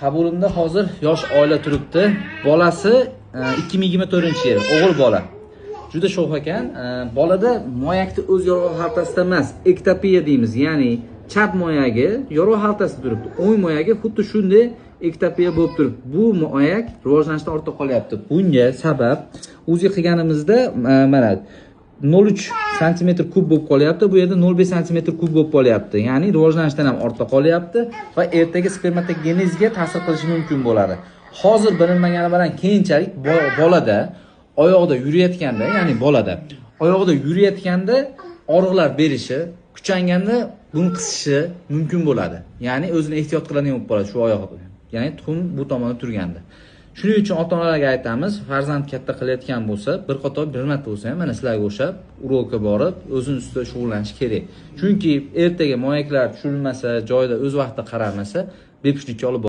Qabulimda hozir yosh oila turibdi. Bolasi 2024-yil, o'g'il bola. Juda sho'x ekan. Bolada moyakni o'z yorug'i xaltasida emas, ektopiya deymiz. Ya'ni chap moyagi yorug' xaltasida turibdi. O'ng moyagi xuddi shunday ektopiya bo'lib turibdi. Bu moyak rivojlanishdan ortda qolyapti. Bunga sabab UZI qilganimizda mana 0,3 santimetr kub bo'lib qolyapti. Bu yerda 0,5 santimetr kub bo'lib qolyapti. Ya'ni rivojlanishdan ham ortda qolyapti va ertaga spermatogenezga ta'sir qilishi mumkin bo'ladi. Hozir bilinmagani bilan keyinchalik bolada oyoqda yurayotganda, ya'ni bolada oyoqda yurayotganda og'riqlar berishi, kuchanganda buni qisishi mumkin bo'ladi. Ya'ni o'zini ehtiyot qiladigan bo'lib qoladi shu oyog'i. Ya'ni tuxum bu tomonda turganda. Shuning uchun ota-onalarga aytamiz, farzand katta qilayotgan bo'lsa, bir qator bir marta bo'lsa ham mana sizlarga o'xshab urologga borib, o'zini ustida shug'ullanish kerak. Chunki ertaga moyaklar tushirilmasa, joyida o'z vaqtida qaralmasa, bepushtlikka olib